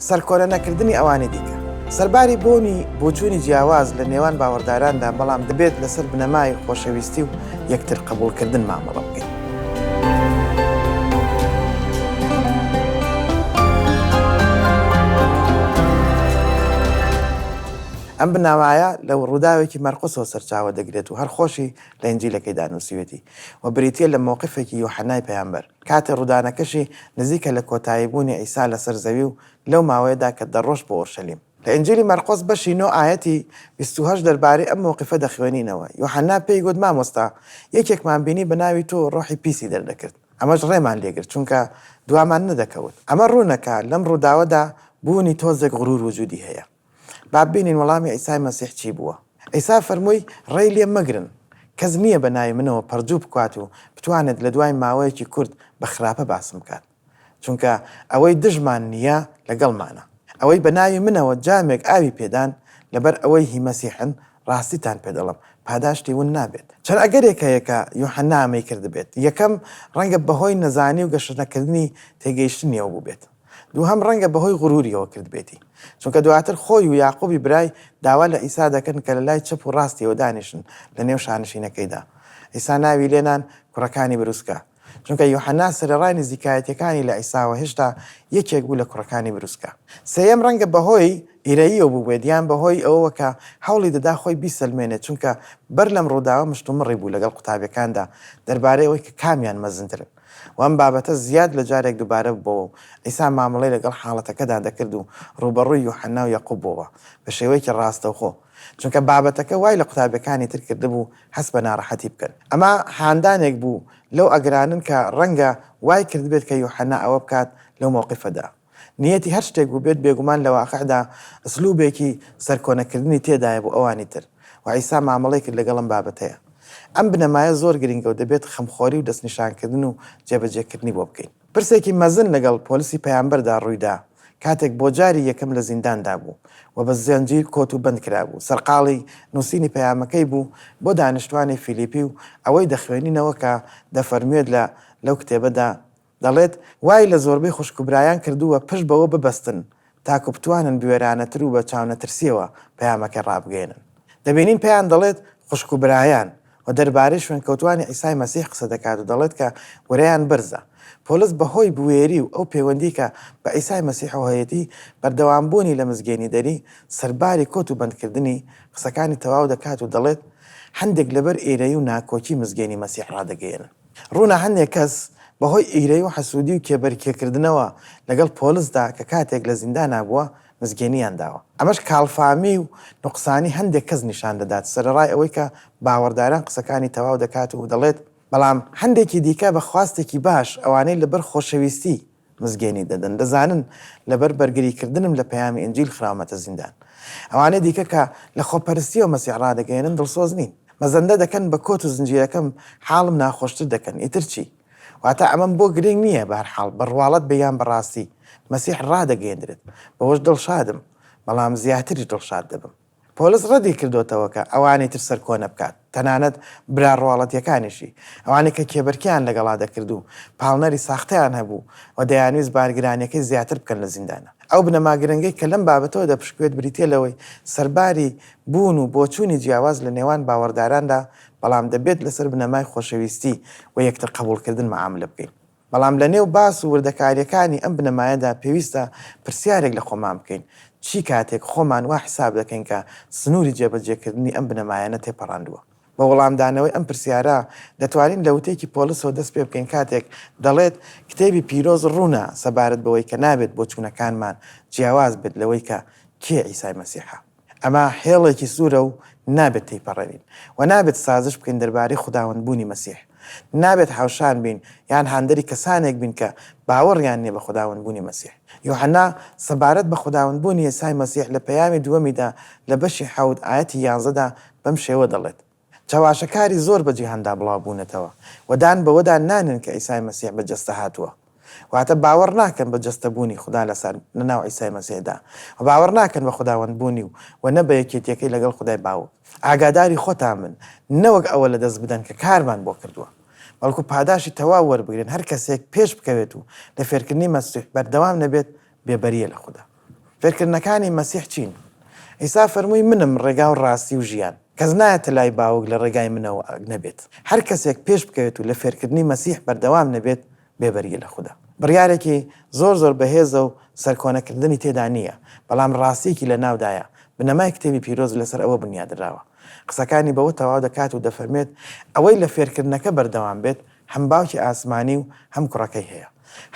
سەرکۆنە نەکردنی ئەوانی دیکە. سەرباری بوونی بۆچوونی جیاواز لە نێوان باوەڕداراندا، بەڵام دەبێت لەسەر بنەمای خۆشەویستی و یەکتر قبوڵکردن مامەڵە بکەین. ئەم بنەمایە لە ڕووداوێکی مەرقوسەوە سەرچاوە دەگرێت و هەر خۆشی لە ئینجیلەکەیدا نووسیوێتی و بریتییە لە مەوقفێکی یوحەنای پەیامبەر. کاتی ڕوودانەکەشی نزیکە لە کۆتایی بوونی عیسا لەسەر زەوی و لەو ماوەیەدا کە دەڕۆشت بۆ ئۆرشەلیم. لە ئینجیلی مەرقۆس بەشی نۆ ئایەتی 28 دەربارەی ئەم مەوقفە دەخوێنینەوە، یوحەنا پێی گوت، مامۆستا، یەکێکمان بینی بە ناوی تۆ ڕۆحی پیسی دەردەکرد، ئەمەش ڕێمان لێگرت، چونکە دوامان نەدەکەوت. ئەمە ڕوونە کە لەم ڕووداوەدا بوونی تۆزێک غرور وجودی هەیە. با ببینین وەڵامی عیسای مەسیح چی بووە. عیسا فەرمووی، ڕێی لێ مەگرن، کەس نییە بە ناوی منەوە پەرجوو بکات و بتوانێت لە دوای ماوەیەکی کورت بە خراپە باسم بکات. چونکە ئەوەی دژمان نییە لەگەڵمانە. ئەوەی بە ناوی منەوە جامێک ئاوی پێدان، لەبەر ئەوەی هی مەسیحن، ڕاستیتان پێ دەڵێم، پاداشتی ون نابێت. چەند ئەگەرێک هەیە کە یوحەنا ئەمەی کردبێت. یەکەم، ڕەنگە بەهۆی نەزانی و گەشەنەکردنی تێگەیشتنیەوە بووبێت. دووهەم ڕەنگە بەهۆی غروریەوە کردبێتی، چونکە دواتر خۆی و یاقوبی برای داوا لە عیسا دەکەن کە لە لای چەپ و ڕاستیەوە دانیشن لە نێو شانشینەکەیدا. عیسا ناوی لێنان کوڕەکانی بروسکە، چونکە یوحەنا سەرەڕای نزیکایەتیەکانی لە عیساوە هێشتا یەکێک بوو لە کوڕەکانی بروسکە. سێیەم ڕەنگە بەهۆی ئیرەییەوە بووبێت یان بەهۆی ئەوەوە کە هەوڵی دەدا خۆی بیسەلمێنێت، چونکە بەر لەم ڕووداوە مشتومڕی بوو لەگەڵ قوتابیەکاندا دەربارەی ئەوەی کە کامیان مەزنترن. و ئەم بابەتە زیاد لە جارێک دووبارە ببۆوە و عیسا مامەڵەی لەگەڵ حاڵەتەکەدا دەکرد و ڕووبەڕووی یوحەنا و یەقوب بۆوە بە شێوەیەکی ڕاستەوخۆ، چونکە بابەتەکە وای لە قوتابیەکانی تر کردبوو هەست بە ناڕەحەتی بکەن. ئەمە هاندانێک بوو لەو ئەگەرانەن کە ڕەنگە وای کردبێت کە یوحەنا ئەوە بکات لەو مەوقیفەدا. نیەتی هەر شتێک بووبێت بێگومان لە واقعدا ئسلوبێکی سەرکۆنەکردنی تێدایە بۆ ئەوانی تر و عیسا مامەڵەی کرد لەگەڵ ئەم بابەتەیە. ئەم بنەمایە زۆر گرنگە و دەبێت خەمخۆری و دەستنیشانکردن و جێبەجێکردنی بۆ بکەین. پرسێکی مەزن لەگەڵ پۆلسی پەیامبەردا ڕوویدا کاتێک بۆ جاری یەکەم لە زینداندا بوو و بە زنجیر کۆت و بەند کرابوو، سەرقاڵی نووسینی پەیامەکەی بوو بۆ دانیشتوانی فیلیپی و ئەوەی دەخوێنینەوە کە دەفەرموێت لە لەو کتێبەدا دەڵێت، وای لە زۆربەی خوشک و برایان کردووە پشت بەوە ببەستن تاکو بتوانن بوێرانەتر و بە چاونەترسییەوە پەیامەکەی ڕابگەیەنن. دەبینین پێیان دەڵێت خوشک و برایان و دەربارەی شوێنکەوتوانی عیسای مەسیح قسە دەکات و دەڵێت کە ورەیان بەرزە. پۆلس بەهۆی بوێری و ئەو پەیوەندیی کە بە عیسای مەسیحەوە هەیەتی، بەردەوامبوونی لە مزگێنیدەری، سەرباری کۆت و بەندکردنی، قسەکانی تەواو دەکات و دەڵێت، هەندێک لەبەر ئیرەیی و ناکۆکی مزگێنی مەسیح ڕادەگەیەنن. ڕوونە هەندێک کەس بەهۆی ئیرەیی و حەسوودی و کێبەرکێکردنەوە لەگەڵ پۆلسدا کە کاتێک لە زیندانا بووە مزگێنییان داوە. ئەمەش کاڵفامی و نوقسانی هەندێک کەس نیشان دەدات، سەرەڕای ئەوەی کە باوەڕداران قسەکانی تەواو دەکات و دەڵێت، بەڵام هەندێکی دیکە بە خواستێکی باش ئەوانەی لەبەر خۆشەویستی مزگێنی دەدەن، دەزانن لەبەر بەرگریکردنم لە پەیامی ئینجیل خراومەتە زیندان. ئەوانەی دیکە کە لە خۆپەرستییەوە مەسیح ڕادەگەیەنن دڵسۆز نین. مەزەندە دەکەن بە کۆت و زنجیرەکەم حاڵم ناخۆشتر دەکەن، ئیتر چی؟ واتە ئەمەم بۆ گرنگ نییە، بەهەرحاڵ، بە ڕواڵەت بێ یان بە ڕاستی، مەسیح ڕادەگەیەندرێت. بەوەش دڵشادم، بەڵام زیاتریش دڵشاد دەبم. پۆلس ڕەدی کردۆتەوە کە ئەوانی تر سەرکۆنە بکات، تەنانەت برا ڕواڵەتییەکانیشی، ئەوانەی کە کێبەرکێیان لەگەڵا دەکرد و پاڵنەری ساختەیان هەبوو و دەیانویست بارگرانییەکەی زیاتر بکەن لە زیندانا. ئەو بنەما گرنگەی کە لەم بابەتەوە دەپشکوێت بریتییە لەوەی سەرباری بوون و بۆچوونی جیاواز لە نێوان باوەڕداراندا، بەڵام دەبێت لەسەر بنەمای خۆشەویستی و یەکتر قبوڵکردن مەعاملە بکەین. بەڵام لە نێو باس و وردەکارییەکانی ئەم بنەمایەدا پێویستە پرسیارێک لە خۆمان بکەین، چی کاتێک خۆمان وا حساب دەکەین کە سنووری جێبەجێکردنی ئەم بنەمایانە تێپەڕاندووە؟ بە وەڵامدانەوەی ئەم پرسیارە دەتوانین لە وتەیەکی پۆڵسەوە دەست پێ بکەین کاتێک دەڵێت، کتێبی پیرۆز ڕوونە سەبارەت بەوەی کە نابێت بۆچوونەکانمان جیاواز بێت لەوەی کە کێ عیسای مەسیحە. ئەمە هێڵێکی سوورە و نابێت تێیپەڕێنین. وە نابێت سازش بکەین دەربارەی خوداوەندبوونی مەسیح. نابێت هاوشان بین یان هاندەری کەسانێک بین کە باوەڕیان نییە بە خوداوەندبوونی مەسیح. یوحەنا سەبارەت بە خوداوەندبوونی عیسای مەسیح لە پەیامی دووەمیدا لە بەشی حەوت ئایەتی یانزەدا بەم شێوە دەڵێت، چەواشەکاری زۆر بە جیهاندا بڵاو بوونەتەوە و دان بەوەدا نانێن کە عیسای مەسیح بە جەستە هاتووە. واتە باوەڕ ناکەن بە جەستە بوونی خودا لەسەر لەناو عیسای مەسیحدا و باوەڕ ناکەن بە خوداوەند بوونی و و نە بە یەکێتیەکەی لەگەڵ خودای باوک. ئاگاداری خۆتان بن نەوەک ئەوە لەدەست بدەن کە کارمان بۆ کردووە، بەڵکو پاداشی تەواو وەربگرن. هەر کەسێک پێش بکەوێت و لە فێرکردنی مەسیح بەردەوام نەبێت، بێبەرییە لە خودا. فێرکردنەکانی مەسیح چین؟ عیسا فەرمووی منم ڕێگا و ڕاستی و ژیان. کەس نایەتە لای باوک لە ڕێگای منەوە نەبێت. هەر کەسێک پێش بکەوێت و لە فێرکردنی مەسیح بەردەوام نەبێت، بێبەرییە لە خودا. بڕیارێکی زۆر زۆر بەهێزە و سەرکۆنەکردنی تێدا نییە، بەڵام ڕاستییەکی لە ناودایە، بنەمای کتێبی پیرۆز لەسەر ئەوە بنیادنراوە. قسەکانی بەوە تەواو دەکات و دەفەرموێت، ئەوەی لە فێرکردنەکە بەردەوام بێت، هەم باوکی ئاسمانی و هەم کوڕەکەی هەیە.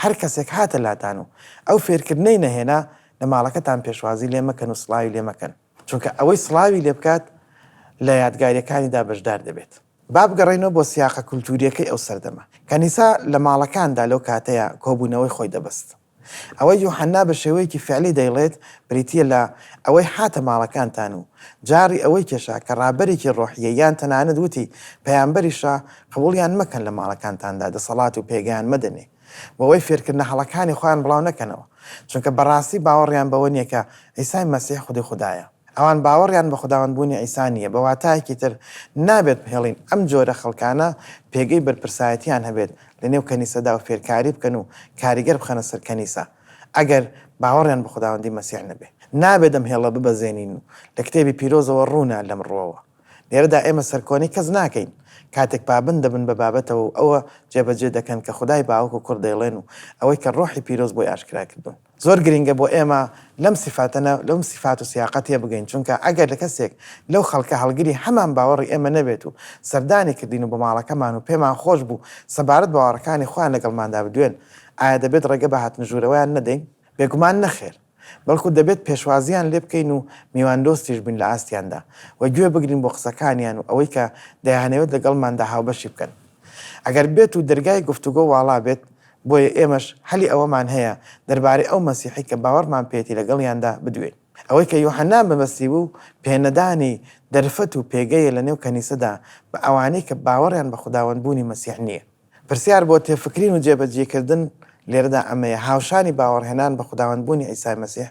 هەر کەسێک هاتە لاتان و ئەو فێرکردنەی نەهێنا، لە ماڵەکەتان پێشوازی لێ مەکەن و سڵاوی لێ مەکەن، چونکە ئەوەی سڵاوی لێ بکات لە یادگارییەکانیدا بەشدار دەبێت. با بگەڕێینەوە بۆ سیاقە کولتوورییەکەی ئەو سەردەمە. کەنیسە لە ماڵەکاندا لەو کاتەیا کۆبوونەوەی خۆی دەبەست. ئەوەی یوحەننا بە شێوەیەکی فیعلی دەیڵێت بریتییە لە ئەوەی هاتە ماڵەکانتان و جاڕی ئەوەی کێشا کە ڕابەرێکی ڕۆحییە یان تەنانەت وتی پەیامبەریشە قبوڵیان مەکەن لە ماڵەکانتاندا دەسەڵات و پێگەیان مەدەنێ بۆ ئەوەی فێرکردنە هەڵەکانی خۆیان بڵاو نەکەنەوە چونکە بەڕاستی باوەڕیان بەوە نییە کە عیسای مەسیح خودی خودایە. ئەوان باوەڕیان بە خوداوەندبوونی عیسا نییە، بە واتایەکی تر نابێت بهێڵین ئەم جۆرە خەڵکانە پێگەی بەرپرسایەتیان هەبێت لە نێو کەنیسەدا و فێرکاری بکەن و کاریگەر بخەنە سەر کەنیسە ئەگەر باوەڕیان بە خوداوەندی مەسیح نەبێ. نابێت ئەم هێڵە ببەزێنین و لە کتێبی پیرۆزەوە ڕوونە لەم ڕووەوە. لێرەدا ئێمە سەرکۆنەی کەس ناکەین کاتێک پابەند دەبن بە بابەتەوە و ئەوە جێبەجێ دەکەن کە خودای باوک و کوڕ دەیڵێن و ئەوەی کە ڕۆحی پیرۆز بۆی ئاشکرا کردوون. زۆر گرینگە بۆ ئێمە لەم سیفاتەنە لەم سیفات و سیاقە تێبگەین چونکە ئەگەر کەسێک لەو خەڵکە هەڵگری هەمان باوەڕی ئێمە نەبێت و سەردانی کردین و بۆ ماڵەکەمان و پێمان خۆش بوو سەبارەت باوەڕەکانی خۆیان لەگەڵماندا بدوێن ئایا دەبێت ڕێگە بە هاتنەژوورەوەیان نەدەین؟ بێگومان نەخێر. بەڵکو دەبێت پێشوازییان لێ بکەین و میواندۆستیش بین لە ئاستیاندا و گوێ بگرین بۆ قسەکانیان و ئەوەی کە دەیانەوێت لەگەڵماندا هاوبەشی بکەن. ئەگەر بێت و دەرگای گفتوگۆ واڵا بێت، بۆیە ئێمەش هەلی ئەوەمان هەیە دەربارەی ئەو مەسیحەی کە باوەڕمان پێیەتی لەگەڵیاندا بدوێین. ئەوەی کە یۆحەنا مەبەستی بوو پێنەدانی دەرفەت و پێگەیە لەنێو کەنیسەدا بە ئەوانەی کە باوەڕیان بە خوداوەندبوونی مەسیح نییە. پرسیار بۆ تێفکرین و جێبەجیکردن لێرەدا ئەمەیە، هاوشانی باوەڕهێنان بە خوداوەندبوونی عیسای مەسیح،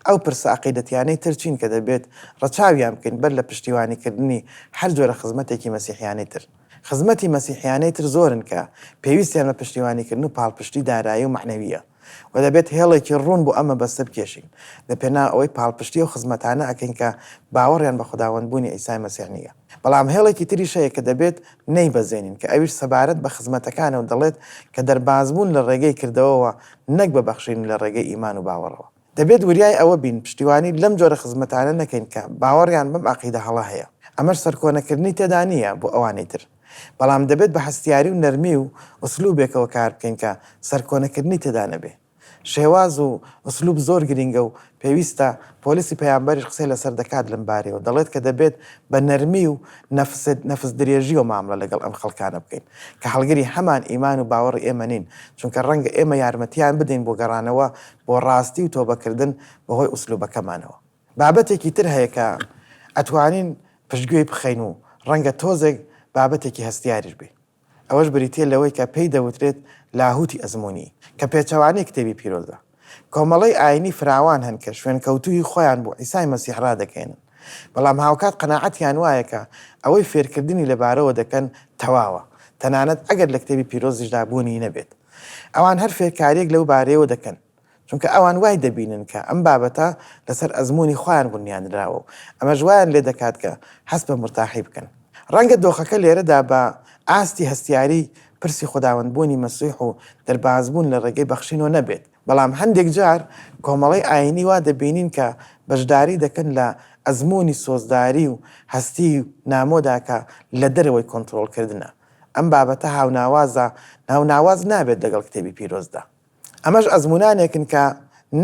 ئەو پرسە عەقیدەتیانەی تر چین کە دەبێت ڕەچاویان بکەین بەر لە پشتیوانیکردنی هەر جۆرە خزمەتێکی مەسیحیانەی تر؟ خزمەتی مەسیحیانەی تر زۆرن کە پێویستیان بە پشتیوانیکردن و پاڵپشتی دارایی و مەعنەوییە و دەبێت هێڵێکی ڕوون بۆ ئەم مەبەستە بکێشین لە پێناو ئەوەی پاڵپشتی ئەو خزمەتانە ئەکەین کە باوەڕیان بە خوداوەندبوونی عیسای مەسیح نییە. بەڵام هێڵێکی تریش هەیە کە دەبێت نەیبەزێنین کە ئەویش سەبارەت بە خزمەتەکانە و دەڵێت کە دەربازبوون لە ڕێگەی کردەوەوە نەک بە بەخشین و لە ڕێگەی ئیمان و باوەڕەوە. دەبێت وریای ئەوە بین پشتیوانی لەم جۆرە خزمەتانە نەکەین کە باوەڕیان بەم عەقیدە هەڵە هەیە. ئەمەش سەرکۆنەکردنی تێدا نییە بۆ ئەوانەی تر. بەڵام دەبێت بە هەستیاری و نەرمی و ئسلوبێکەوە کار بکەین کە سەرکۆنەکردنی تێدا نەبێ. شێواز و ئسلوب زۆر گرینگە و پێویستە، پۆلیسی پەیامبەریش قسەی لەسەر دەکات لەم بارەیەوە دەڵێت کە دەبێت بە نەرمی و نەفس نەفس درێژیەوە مامڵە لەگەڵ ئەم خەڵکانە بکەین کە هەڵگری هەمان ئیمان و باوەڕی ئێمە نین چونکە ڕەنگە ئێمە یارمەتیان بدەین بۆ گەڕانەوە بۆ ڕاستی و تۆبەکردن بەهۆی ئسلوبەکەمانەوە. بابەتێکی تر هەیە کە ئەتوانین پشتگوێی بخەین و ڕەنگە تۆزێک بابەتێکی هەستیاریش بێ. ئەوەش بریتییە لەوەی کە پێی دەوترێت لاهوتی ئەزموونی، کە پێچەوانەی کتێبی پیرۆزە. کۆمەڵەی ئایینی فراوان هەن کە شوێنکەوتوویی خۆیان بۆ عیسای مەسیح ڕادەگەیەنن، بەڵام هاوکات قەناعەتیان وایە کە ئەوەی فێرکردنی لەبارەوە دەکەن تەواوە، تەنانەت ئەگەر لە کتێبی پیرۆزیشدا بوونی نەبێت. ئەوان هەر فێرکارییەک لەو بارەیەوە دەکەن. چونکە ئەوان وای دەبینن کە ئەم بابەتە لەسەر ئەزموونی خۆیان بونیادنراوە و ئەمەش وایان لێدەکات کە هەست بە مورتاحی بکەن. ڕەنگە دۆخەکە لێرەدا بە ئاستی هەستیاریی پرسی خوداوەندبوونی مەسیح و دەربازبوون لە ڕێگەی بەخشینەوە نەبێت، بەڵام هەندێک جار کۆمەڵەی ئایینی وا دەبینین کە بەشداری دەکەن لە ئەزموونی سۆزداری و هەستیی نامۆدا کە لە دەرەوەی کۆنترۆڵکردنە. ئەم بابەتە هاوناوازە هاوناواز نابێت لەگەڵ کتێبی پیرۆزدا. ئەمەش ئەزموونانێکن کە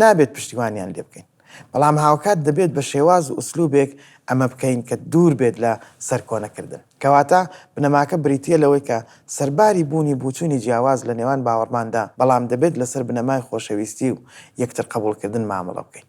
نابێت پشتیوانیان لێ بکەین، بەڵام هاوکات دەبێت بە شێواز و ئوسلوبێک ئەمە بکەین کە دوور بێت لە سەرکۆنەکردن. کەواتە بنەماکە بریتییە لەوەی کە سەرباری بوونی بوچوونی جیاواز لە نێوان باوەڕماندا، بەڵام دەبێت لەسەر بنەمای خۆشەویستی و یەکتر قبوڵکردن مامەڵە بکەین.